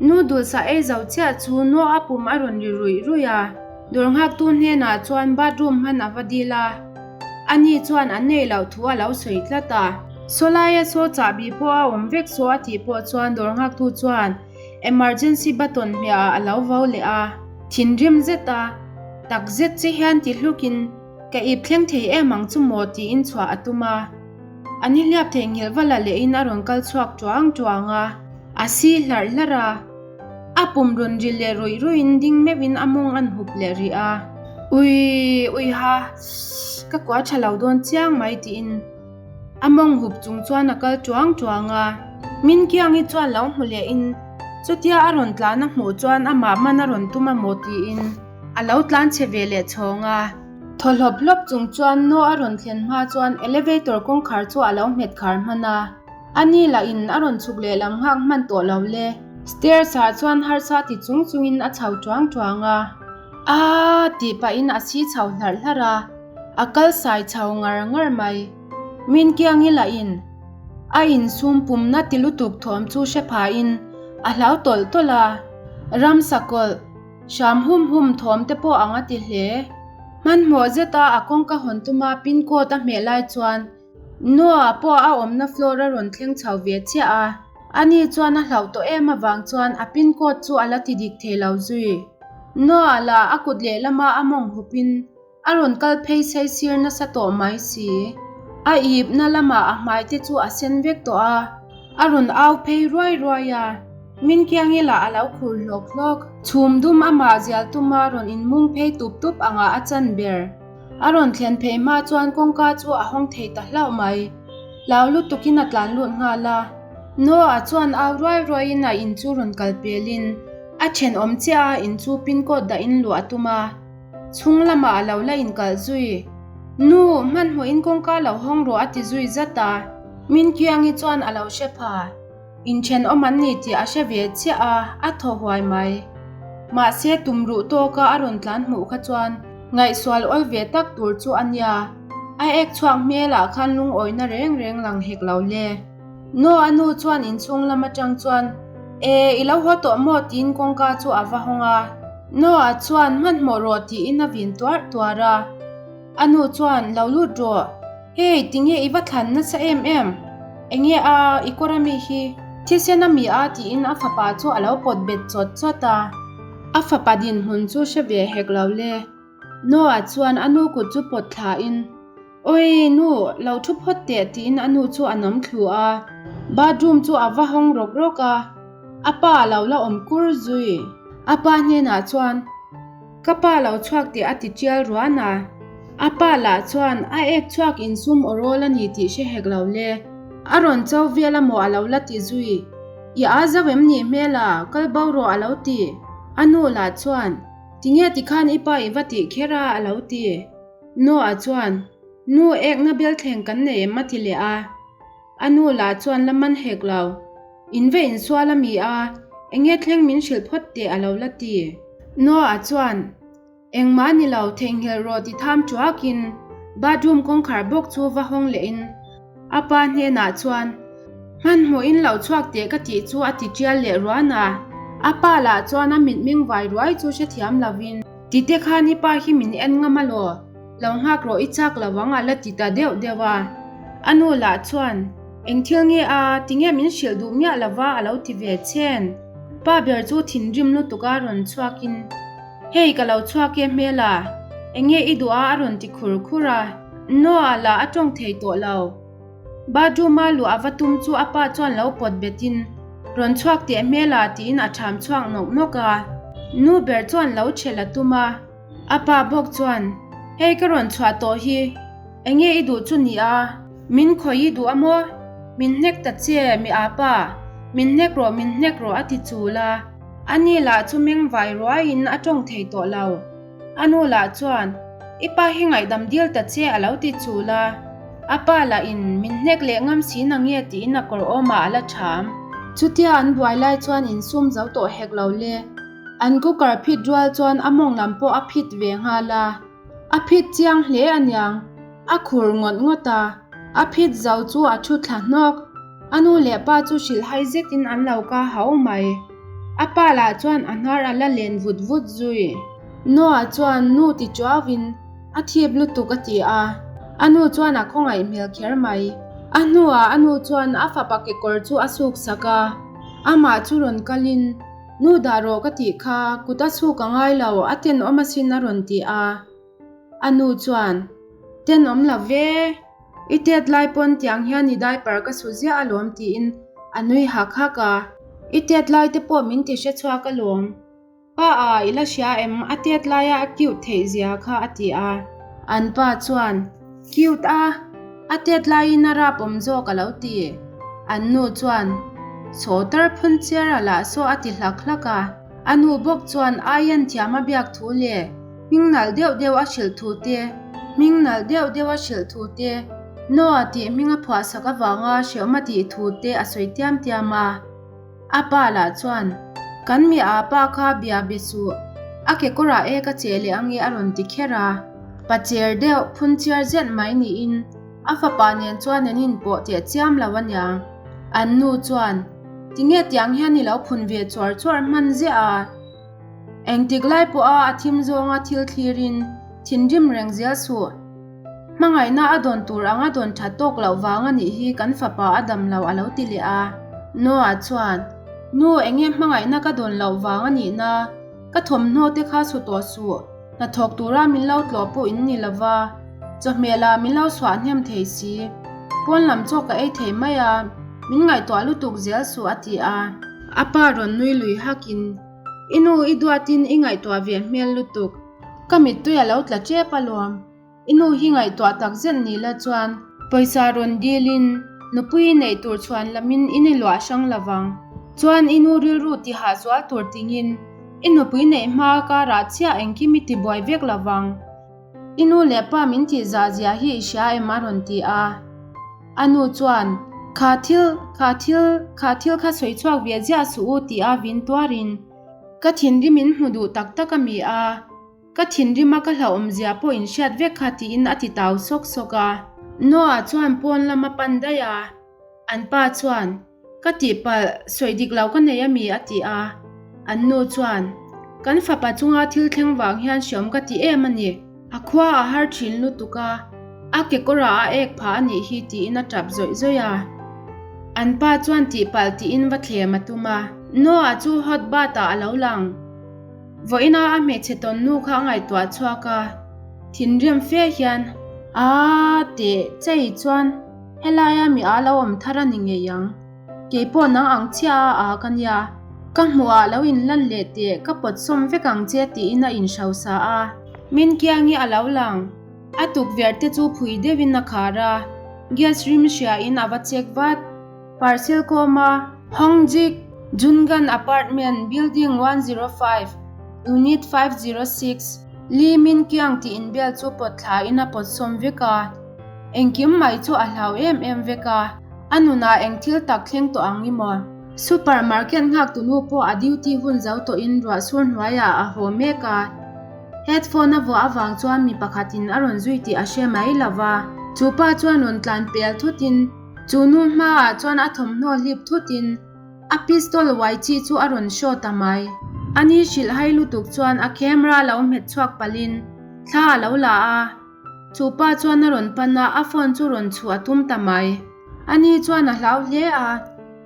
Noodles a ei zo chiah chu Noah pum a rawn ri ruih ruih a, dawr nghaktu hnenah chuan bathroom hman a va dil a, ani chuan an neih loh thu a lo sawi tlat a. Sawlaia saw chahbi pawh a awm vek saw a tih pawh chuan dawr nghaktu chuan emergency button hmiahah a lo vo leh a, thinrim zet a, tak zet che hian ti hlukin ka ip thleng thei em ang chu maw tiin chhuah a tum a. A nihliap theihnghilh va la lehin a rawn kal chhuak tuang tuang a, a si hlarh hlarh a. A pum rawn ri leh ruih ruihin ding meuhin a mawng an hup leh rih a. Ui, ui ha, ka kua tha lo dawn chiang mai tiin a mawng hup chung chuan a kal tuang tuang a. Min Kiangi chuan lo hmu lehin chutia a rawn tlan a hmuh chuan amah man a rawn tum a maw tiin a lo tlan chhe ve leh chhawng a. Thaw hlawp hlawp chung chuan no a rawn thlen hma chuan elevator kawngkhar chu a lo nghet khar hman a, a ni lah in a rawn chhuk leh lam nghak hman tawh lo le. Stairs ah chuan harsa ti chung chung in a chho tuang tuang a, Aaa tih pah in a si chho hlarh hlarh a, a kal sai chho ngar ngar mai. Min kiangi lah in a insum pumna ti lutuk thawm chu hre pha in a hlau tawlh tawlh a, ramsa kawlh, Hram hum hum thawm te pawh ang a ti hle. Hmanhmawh zeta a kawngka hawn tuma pin code a hmeh lai chuan Noah pawh a awmna floor a rawn thleng chho ve chiah a. Ani chuan a hlauh tawh em avang chuan a pin code chu a la ti dik thei lo zui. Noah lah a kut lehlama a mawng hupin A rawn kal phei sei sir nasa tawh mai si. A ipna lamah a hmai te chu a sen vek tawh a, a rawn au phei ruai ruai a, min kiangi lah a lo khur hlawk hlawk. Chhum dum amah zial tuma rawn inmung phei tup tup angah a chan ber. A rawn thlen phei hma chuan kawngka chu a hawng thei ta hlauh mai. Hlau lutukin a tlan lut nghal a. Noah chuan au ruai ruaiin a in chu rawn kal pelin a thenawm chiah a in chu pin code dahin luah a tum a. Chhung lamah a lo la inkalh zui. Nu, hmanhmawhin kawngka lo hawng rawh a ti zui zat a. Min Kiangi chuan a lo hre pha. Inthenawm an ni tih a hre ve chiah a, a thaw huai mai. Mahse tum ruh tawka a rawn tlan hmuh kha chuan ngaihsual awl ve tak tur chu a nia. A ek chhuak hmelah khan lungawina reng reng lang hek lo le. Naw a nu chuan inchhung lam atang chuan, E, i lo haw tawh maw? tiin kawngka chu a va hawng a. Noah chuan, Hmanhmawh rawh tiin a vin tuarh tuarh a. A nu chuan, Lo lut rawh. Hei, tinge i va thlan nasa em em? Enge a, i kawr ami hi? Thisen ami a tiin a fapa chu a lo pawt bet chawt chawt a. A fapa dinhmun chu hre ve hek lo le. Noah chuan a nu kut chu pawt thlain, Awi, nu, lo thu phawt teh tiin a nu chu a nam thlu a. Bathroom chu a va hawng rawk rawk a, a pa a lo la awm kur zui. A pa hnenah chuan, Ka pa lo chhuak teh a ti tial ruan a. A pa lah chuan, A ek chhuak insum aw rawl a ni tih hre hek lo le. A rawn cho vel a maw a lo la ti zui. I a zo em ni hmel a, kal bo rawh a lo ti. A nu lah chuan, Tinge tikhan i pa i va tih kher a a lo ti. Noah chuan, Nu, ekna belthleng kan nei em a ti leh a. A nu lah chuan la man hek lo. In va insual a mi a, enge thleng min hrilh phawt teh a lo la ti. Noah chuan, Engmah ni lo, theihnghilh rawh ti tham thuakin bathroom kawngkhar bawk chu va hawng lehin a pa hnenah chuan, Hmanhmawhin lo chhuak teh ka tih chu a ti tial leh ruan a. A pa lah chuan a mitming vai ruai chu hrethiam lovin, Tite khan i pa hi min en ngam alaw, lo nghak rawh i chak lo ang a la ti ta deuh deuh a. A nu lah chuan, Eng thil nge a, tinge min hrilh duh miah lova a lo ti ve chen. Pa ber chu thinrim lutuk a rawn chhuakin, Hei ka lo chhuak e hmel a, enge i duh a a rawn ti khur khur a. Noah lah a tawng thei tawh lo. Bathroom-a luh a va tum chu a pa chuan lo pawt betin, Rawn chhuak teh hmel a tiin a ṭham chhuak nawk nawk a. Nu ber chuan lo chhel a tum a. A pa bawk chuan, Hei ka rawn chhuah tawh hi, enge i duh chu ni a? Min khawi i duh a maw? Min hnek ta che, mi a pa. Min hnek rawh, min hnek rawh a ti chul a. Ani lah chu meng vai ruaiin a tawng thei tawh lo. A nu lah chuan, I pa hi ngaihdam dil ta che a lo ti chul a. A pa lah in min hnek leh ngam si na nge tiin a kawr awmah a la ṭham. Chutia an buai lai chuan insum zo tawh hek lo le. An cooker phit rual chuan a mawng lam pawh a phit ve nghal a. A phit chiang hle aniang. A khur ngawt ngawt a. A phit zo chu a thu thla hnawk. A nu leh pa chu hrilhhai zetin an lo ka hau mai. A pa lah chuan a hnar a la len vut vut zui. Noah chuan nu ti chuauin a thip lutuk a ti a, a nu chuan a khawngaih hmel kher mai. A hnuah a nu chuan a fapa kekawr chu a suk sak a, amah chu rawn kalin, Nu dah rawh ka tih kha, kut a chhuk a ngai lo, a tenawm asin a rawn ti a. A nu chuan, Tenawm lo ve, i tet lai pawn tiang hian i diaper ka su ziah alawm tiin a nui hak hak a. I tet lai te pawh min ti hre chhuak alawm. Pa a, i la hria em? A tet laia a cute theih zia kha a ti a. An pa chuan, Cute a, a tet laiin a rap awm zawk a lo ti. An nu chuan, Chaw tar phun chiar a lah saw a ti hlak hlak a. A nu bawk chuan Ayan thiam a biak thu leh hming nalh deuh deuh a hrilh thu te, hming nalh deuh deuh a hrilh thu te, Noah tih hming a phuahsak avanga hreawm a tih thu te a sawi tiam tiam a. A pa lah chuan, Kan mi aa pa kha bia be suh, a kekawrah e ka che leh ange a rawn ti kher a. Pa cher deuh, phun chiar zet mai niin a fapa nen chuan an inpawh teh chiam lo aniang. An nu chuan, Tinge tiang hian i lo phun ve chuar chuar hman ziah a? Engtik lai pawha a thim zawnga thil thlirin thinrim reng zel suh. Hmangaihna a dawn tur anga dawn that tawk loh vang a nih hi kan fapa a dam lo a lo ti leh a. Noah chuan, Nu, enge hmangaihna ka dawn loh vang a nih na? Ka thawmhnaw te kha su tawh suh, hnathawk tura min lo tlawh pawh in ni lova, chawhmeh lah min lo chhuah hnem thei si. Pawn lam chaw ka ei thei mai a, min ngaihtuah lutuk zel suh a ti a. A pa rawn nui lui hakin, I nu i duatin i ngaihtuah ve hmel lutuk. Ka mittui a lo tla tep alawm. I nu hi ngaihtuah tak zet ni la chuan pawisa rawn dilin nupui neih tur chhuan lamin in i luah hrang lo vang. Chuan i nu rilru tihah zual tur tingin i nupui neih hma karah chiah engkim i tibuai vek lo vang. I nu leh pa min tih zah zia hi i hria em a rawn ti a. A nu chuan, Kha thil, kha thil, kha thil kha sawi chhuak ve ziah suh u ti a vin tuarin ka thinrim in hmu duh tak tak a mi a. Ka thinrima ka hlauhawmzia pawh in hriat vek kha tiin a ti tau sawk sawk a. Noah chuan pawn lam a pan daih a, an pa chuan, Ka tihpalh, sawi dik lo ka nei a mi a ti a. An nu chuan, Kan fapa chunga thil thleng vang hian hriawm ka ti em a ni. A khua a har thin lutuk a, a kekawrah a ek phah a nih hi tiin a tap zawih zawih a. An pa chuan tihpalh tiin va thlem a tum a. Noah chu hot bath ah a lo lang. Vawiina a hmeichhe tawn nu kha a ngaihtuah chhuak a, thinrim fe hian, Aa teh chei chuan helaia mi aa lo awm thar a ni ngei ang. Keipawh nang ang chiah a aa ka nia. Ka hmuhah lo inlan leh teh ka pawt sawm vek ang che tiin a inhrosa a. Min kiangi a lo lang. A tukverh te chu phui deuhin a khar a, gas rim hriain a va check vat. Parcel kawma Hongjik Jungan Apartment Building 105, Unit 506, Lee Min Kyung tih inbel chu pawt thlain a pawt sawm vek a. Engkim mai chu a hlau em em vek a, a nunah eng thil tak thleng tawh ang i maw? Super market nghak tunu pawh a duty hun zo tawhin ruah sur hnuaiah a haw mek a. Headphone a vuah avang chuan mi pakhatin a rawn zui tih a hre mai lo va. Chu pa chuan rawn tlan pel thutin Chu nu hmaah chuan a thawmhnaw hlip thutin a pistol uai chi chu a rawn show ta mai. Ani hrilh hai lutuk chuan a camera lo hmet chhuak palhin thla a lo la a, chu pa chuan a rawn pan a, a phone chu rawn chhuh a tum ta mai. Ani chuan a hlau hle a,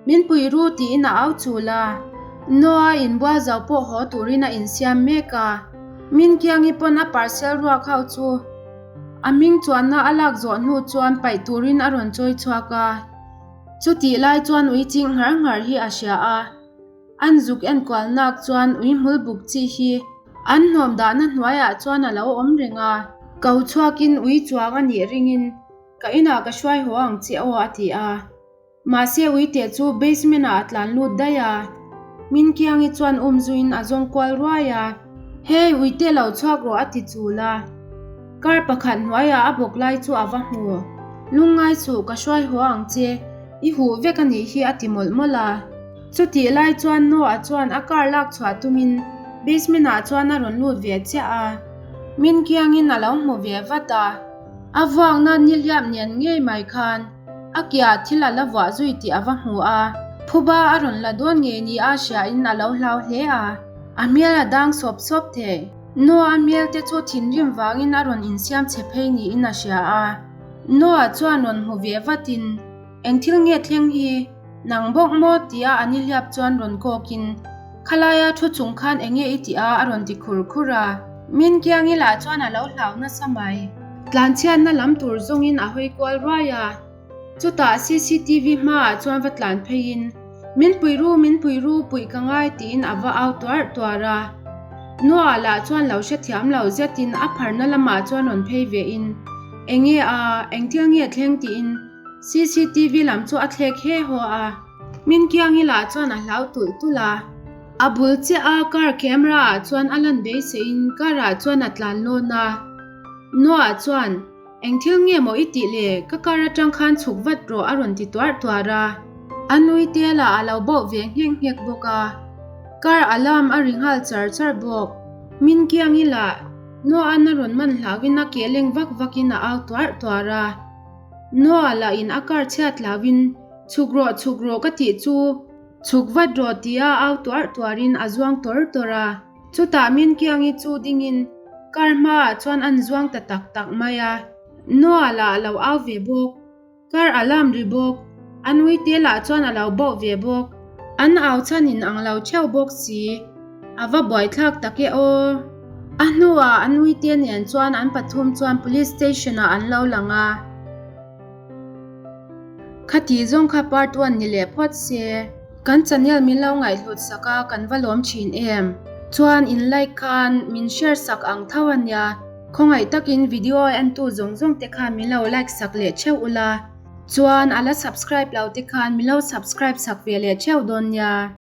Min pui ru tiin a au chul a. Noah inbual zo pawh haw turin a insiam mek a, Min Kiangi pawn a parcel ruak ho chu A hming chuanna a lak zawh hnu chuan paih turin a rawn chawi chhuak a. Chutih lai chuan ui ching nghar nghar hi a hria a. An zuk enkual nak chuan ui hmul buk chi hi an hnawm dahna hnuaiah chuan a lo awm reng a. Ko chhuakin ui chuang a nih ringin ka inah ka hruai haw ang che aw a ti a. Mahse uite chu basement ah a tlan lut daih a, Min Kiangi chuan um zuiin a zawng kual ruai a. Hey uite lo chhuak rawh a ti chul a, car pakhat hnuaiah a bawk lai chu a va hmu. Lungngai suh ka hruai haw ang che, i huh vek a nih hi a ti mawlh mawlh a. Chutih lai chuan Noah chuan a car lak chhuah tumin basement ah chuan a rawn lut ve chiah a, Min Kiangin a lo hmu ve vat a, a vuakna nihliap nen ngei mai khan. A kiah thil a la vuah zui tih a va hmu a. Phuba a rawn la dawn ngei ni a hriain a lo hlau hle a, a hmel a dang sawp sawp thei. Noah hmel te chu thinrim vangin a rawn insiam chhe phei niin a hria a. Noah chuan rawn hmu ve vatin, Eng thil nge thleng hi? Nang bawk maw? tia a nihliap chuan rawn kawkin, Khalaia thu chung khan eng nge i tih a? a rawn ti khur khur a. Min kiangi lah chuan a lo hlau nasa mai. Tlanchhiatna lam tur zawngin a hawi kual ruai a. Chutah cctv hmaah chuan va tlan pheiin, Min pui ru, min pui ru, puih ka ngai tiin a va au tuarh tuarh a. Noah lah chuan lo hrethiam lo zetin a pharna lamah chuan rawn phei vein, Eng nge a, eng thil nge thleng tiin cctv lam chu a thlek he haw a. Min kiangi lah chuan a hlau tulh tulh a. A bul chiah a car camera ah chuan a lan beiseiin car ah chuan a tlan lawn a. Noah chuan. Eng thil nge maw i tih le? Ka car atang khan chhuk vat rawh a rawn ti tuarh tuarh a. A nui te lah a lo bauh ve nghek nghek bawk a. Car alarm a ri nghal char char bawk. Min kiang ila, Noah-an a rawn man hlauhin a ke leng vak vakin a au tuarh tuarh a. Noah lah in a car chhiat hlauhin, Chhuk rawh, chhuk rawh ka tih chu. Chhuk vat rawh tia au tuarh tuarhin a zuang tawr tawr a. Chutah Minkiangi chu dingin car hmaah chuan an zuang ta tak tak mai a. Noah lah a lo au ve bawk. Car a lam ri bawk. A nui te lah chuan a lo bawh ve bawk. An au chhan in ang lo theuh bawk si. A va buaithlak tak e aw. A hnuah a nui te nen chuan an pathum chuan police station ah an lo lang a. Khati zawng kha part one ni leh phawt se. Kan channel min lo ngaihhlut sak a kan va lawm thin em. Chuan in like khan min share sak ang tho a nia. Khawngaih takin video entu zawng zawng te khan min lo like sak leh theuh ula. Chuan a la subscribe lo te khan min lo subscribe sak ve leh theuh dawn nia.